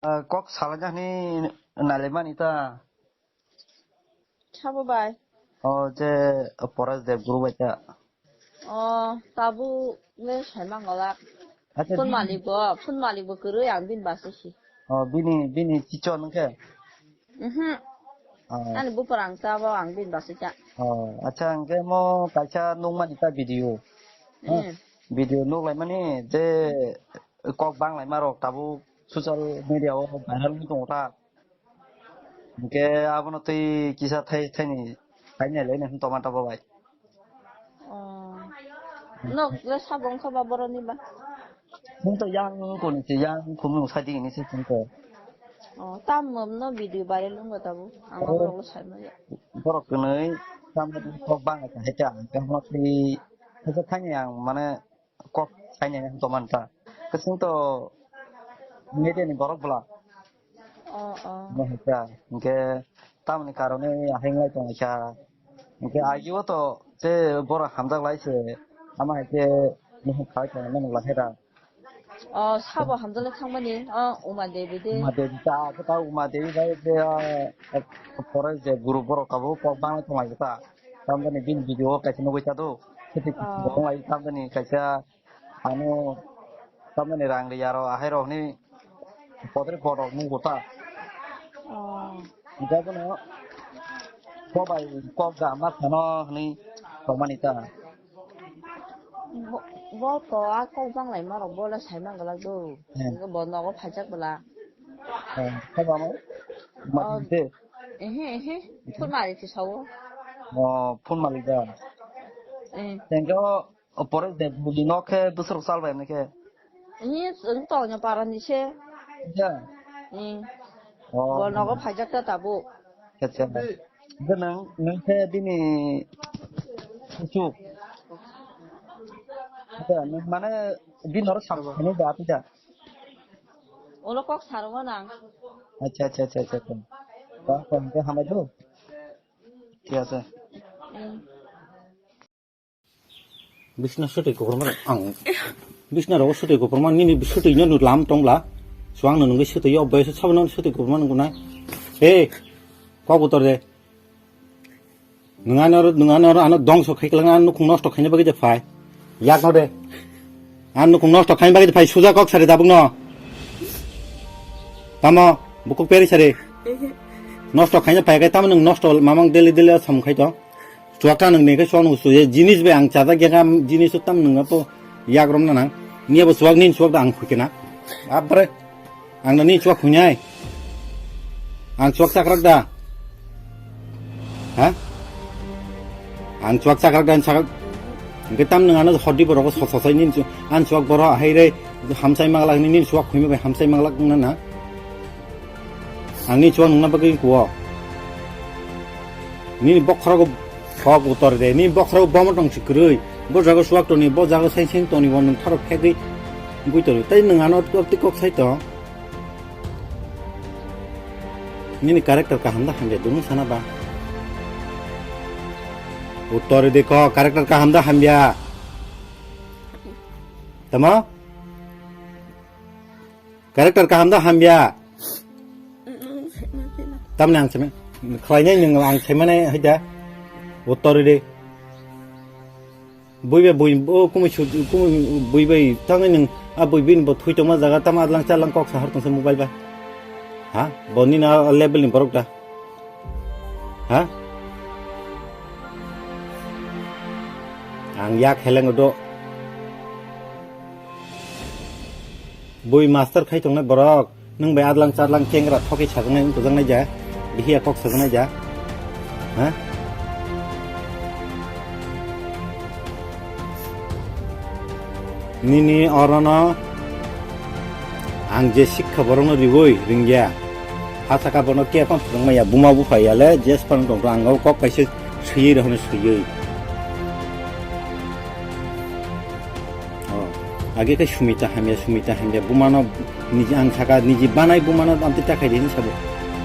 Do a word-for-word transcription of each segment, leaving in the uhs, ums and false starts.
Ah, kok salaina hwnwi nailaimani ta. Sabo bai. O je Paresh Debguru bai ta. O tabuk le saimang gala. Acha, phone bini malik bo, phone malik bo kwrwi ang bini basi si. O bini, bini chichon hwnkhe? Mhm. Ah. Ani bupar ang chabo ang bini basi cha. O acha, hwnkhe mo kaisa nukmani ta video. Hmm. Video nuklaimani je kok banglaima rok tabuk social media o viral wngwi tongo ta. Hwnkhe abono twi kisa thai thaini thaini laina hwn tongma ta bo bai. Oh. Nok le sabo wngkha ba boroni ba? Hwn to yang kuni se yang kumu sadi ni se hwn to. Oh, tam mom no video viral wngkha tabuk. Ang Oh. Borok lo sai maya. Borok kwnwi tam kok bang ka heta. Hwnkhe abono twi kisa thaini ang mane kok sainai wng tongmani ta. Kwchwng to media ni borok bwla. Oh, oh. Mo hai kha. Hwnkhe tamoni karone ahai wng lai tong kha. Hwnkhe agio to je borok hamjak lai se. Ama hai khe mohor khai tong mani wngla khe da. Oh, sabo hamjak lai thangmani. Oh, Uma Devi de. Uma Devi ta, ta Uma Devi bai je, ah, pore je guru borok abo kok bang lai tong lai ta. Tamoni bini video o kaisa nugwi ta do. Kheti Oh. Bong lai tamoni kaisa Ano tamani rang ri aro ahai rok ni podre podrok ni gota. Oh. Jabono kobai kok da ma sano hwnwi tongmani ta. Bo, bo to a kok bang lai ma rok bo le sai man galak do. Hmm. Bo nogo phaijak bwla. Hmm. Koba mo? Oh. Ma de. Ehe, ehe. Phun mari ti sawo. Oh, phun mari da. Eh. Tengko O pore de buli no khe bwswrok chal bai nai khe. Ni wng tong ya para ni se. Ja. Ni. Oh. Bol nogo phaijak ta tabuk. Acha. Ganang nang khe bini kuchuk. Acha, nang mane bini oro sam khani da pida. Olo kok sarwa nang. Acha, acha, acha, acha, acha. Ba ko hingke hamai do. Thik ache. Ni. Bisna swtwi kuphurma ang. Bisna rogo swtwi kuphurma nini swtwi no lam tongla. Swang no nungwi swtwi yo bai sabo no swtwi kuphurma nungna. Hey, kok utor de. Nungano nungano ano dongso khai klang ano khung nosto khaina bagwi de phai. Yak no de. Ano khung nosto khaina bagwi de phai suja kok sari dabuk no. Tamo bukuk peri sari. Nosto khaina phai kai tamo nung nosto mamang deli deli sam khai to. Chuak ta nang nengke chuak nung su ye jinis be ang chajak ya kam jinis tam nung apo yak rom na nang. Ni abo chuak nin chuak da ang khui kena. Apre ang na nin chuak khui nai. Ang chuak chakrak da. Ha? Ang chuak chakrak da ang chakrak. Hingke tam nung ano hodi borok so so sai nin chu an chuak boro ahai re hamsai manglak ni nin chuak khui me bai hamsai manglak na na. Ang ni chuak nungna bagwi kuo. Nini bokhorogo kok utor de. Nini bokhorogo bomo tong si kwrwi. Bo jago chuak toni, bo jago sain sain toni, bo nung tharo phegwi gwi toni. Tai nung ano kok twi kok sai tong. Nini character kaham da hamya, dunung sana ba. Utor de ko character kaham da hamya. Tamo? Character kaham da hamya. Tamni ang seme. Khlainai nung ang semane haida. Utor de. Bui bai bui o kumui su kumui bui bai tangwi nung a bui bini bo thui tongma jaga tamo adlang chalang kok sahar tongsa mobile ba. Ha? Bo nini a level ni borok da. Ha? Ang yak heleng do. Bui master khai tongnai borok, nung bai adlang charlang kengra thokhi sajaknai wng kujaknai ja, bihiya kok sajaknai ja. Ha? Nini orono ang je sikha borokno riwi ringya. Ha saka bono khe phano phwrwngmaya, buma bupha ya le, je phano tongkha ang o kok kaisa swiwi rw hwnwi swiwi. Oh, age khe Sumita hamya, Sumita hamya, bumano niji ang saka, niji banai bumano amtwi ta khaidi hinwi sabo.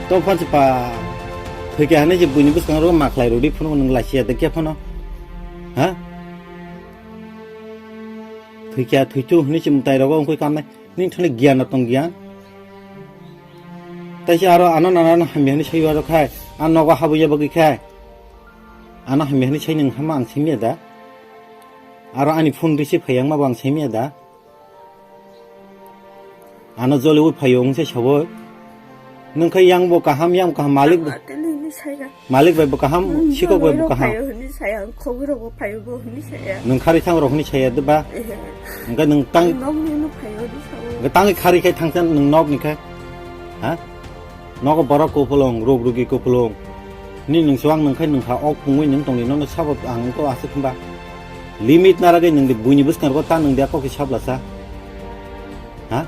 To phan se pa thwikha hinwi je buini bwskango ma khlai rwdi phano nwng lachiya de khe phano. Ha? Thwikha, thwitu hinwi se mwtai rogo wngkhui kamnai. Nini thani giyan no tong giyan. Taisa aro ano nana no hamya hwnwi sayo aro khai, ano nogo habuya bagwi khai. Ano hamya hwnwi sai nung hama ang simiya da. Aro ani phone receive khai yang ma bo ang simiya da. Ano joli ui phayo wngse sabo. Nung khai yang bo kaham, yang kaham malik. Atene ni saya. Malik bai bo kaham, hmm, sikok bai bo kaham. Phayo hwnwi saya, khogwi rok bo phayo bo hwnwi saya. Nung khari thang rok hwnwi saya de ba? Eh. Engka nung tang. Nok ni no phayo hwnwi sao. Engka tang khari khai thang chan nung nok ni khai. Ha? Nogo borok kupulung, ruk rugi kupulung. Ni nung suang nung khai nung kha ok pungwi nung tongni nono sabo ang ko asuk hwnba. Limit naragwi nung di buini bwskang rogo ta nung dia kok sabla sa. Ha?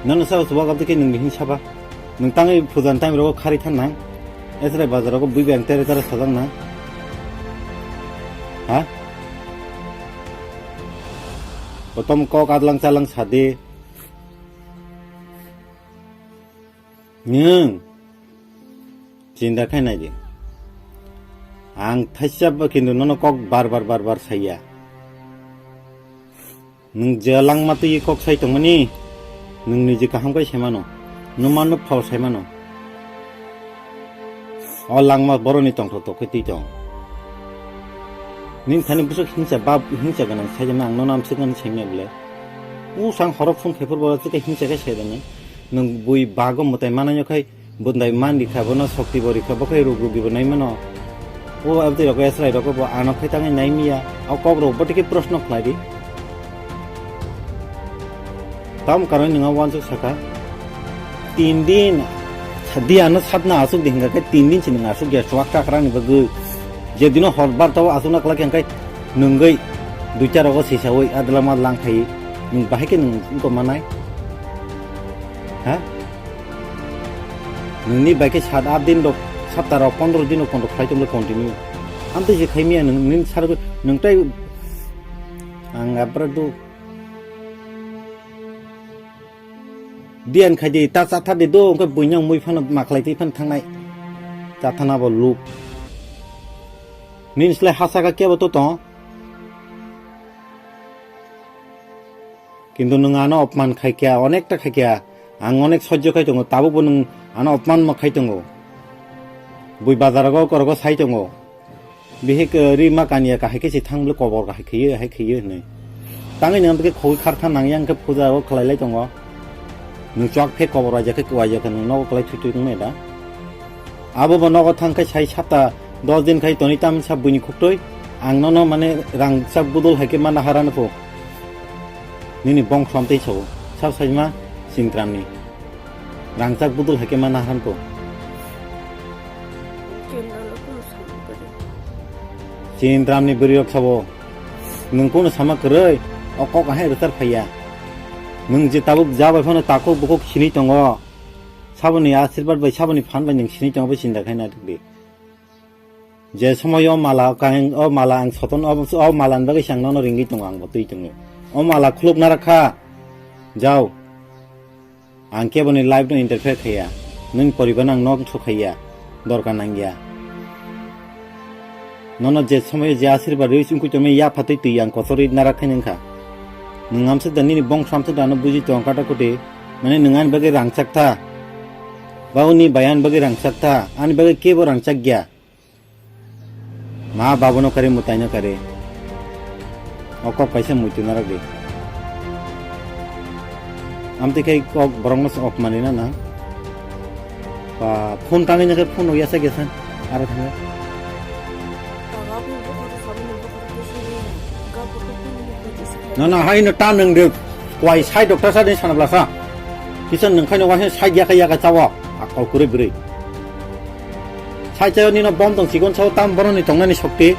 Nono sabo suwa gabdi khe nung di hin saba. Nung tangwi phujan time rogo khari than nang. Esrai bazar rogo bui beng tere tere sajang nang. Ha? Kotom kok adlang chalang sadi. Nwng chinta khai nai di. Ang thaisa ba kintu nono kok bar bar bar bar saiya. Nwng je langma twi kok sai tongmani, nwng niji kaham khai sai mano. Nwng mano phal sai mano. O langma boroni tongthok tok khe twi tong. Nini thani bwswk hingsa ba hingsa gwnang sai jani ang nono amswk nani sai manya bwle. Usang horok phone khai phuru bo chwkhe hingsa khe sai dani. Nwng bui bago mwtai manai no khai bwndai man rikha, bono sokti bo rikha, bo khai ruk rugi bo nai mano. O abdi rok esrai rok bo ano khai tangwi nai miya. O kok rok bo tike proshno khlai di. Tam karon nwng wansuk saka. Tin din, sa-, di ano satna asuk di hingka khe tin din si nwng asuk ya suak kakrang ni bagwi. Je dino hor bar tao asuk na khlai khe hingkai nwngwi duita rogo sisawi adla ma lang khai nwng bahai khe nwng wngko manai. Ha? Nwngni bai khe sat aath din rok, sapta rok, pondro din rok, pondro khlai tongwi continue. Amtwi se khai miya nwng, nwng sar, nwng tai ang abra do. Diyan khai di, ta cha tha di do, wngkhe buino mui phano ma khlai twi phano thangnai. Cha thana bo luk. Nini slai hasa kha kebo to tong. Kintu nwng ano opman khai kya, onekta khai kya. Ang onek sojjo khai tongo, tabukbo nwng ano opman ma khai tongo. Bui bazar go korogo sai tongo. Bihik, eh, ri ma kanya kahai khe se thang bwle kobor kahai khaiye, hai khaiye hinwi. Tangwi nwng khe khogwi khartha nang yang khe puja o khlai lai tongo. Nwng chwk phe kobor waija khe, waija khe nwng nogo kwlai thwi thwi wngmaya da. Abo bo nogo thang khai sai sapta dos din khai toni tam sa buini khuktwi. Ang nono mane rangchak budol hai khe mana harano pho. Nini bongsom tei sao. Sab saima sintramni. Rangchak budol hai khe mana harano pho. Chin ramni bwrwi rok sabo. Nwng kono sama kwrwi, o kok ahai rwchar phaiya. Nwng je tabuk ja bai phano takhuk bukhuk sinwi tongo. Saboni asirwad bai, saboni phan bai nwng sinwi tongo, bai sinda khai naitokdi. Je somoy o mala, o kain, o mala ang soton, o, o mala ni bagwi se ang nono ringwi tongo, ang bo twi tongo. O mala khuluk narakha, jao. Ang keboni life no interfere khaiya, nwng poribar no ang nok suk khaiya, dorkar nangya. Nono je somoy je asirwad rwi wngkui tongmani ya phatwi twi ang kotorwi narak khe nungkha. Nwng amswk da nini bongso amswk da ano buji tong kata kuti, mane nwng ani bagwi rangchak tha, ba uni bai ani bagwi rangchak tha, ani bagwi kebo rangchak ya. Ma babuno kari, mwtaino kari. O kok kaisa muitu narwk di. Amtwi khai kok borokno se opmani na na. Ba phone tangwi nangkhe phone no yasa gesa. Aro thangwi. No, no, haino ta nwng de. Kwai sai doctor sa de sana blasa. Kisa nwng khaino wahe sai yaka yaka chawa. Akol kwrwi bwrwi. Sai chayo nino bom tong chikon sao tam boroni tongnani sokti.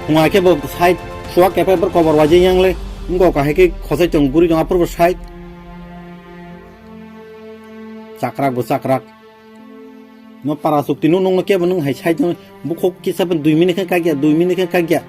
Hunga khe bo sai suak kepe bor kobor waje yang le. Ngo kahai khe khosai tong buri tong apur bo sai. Chakrak bo chakrak. No para sokti no nongno kebo nung hai sai tong bukhuk kisa ben dui minute khe kagya, dui minute khe kagya.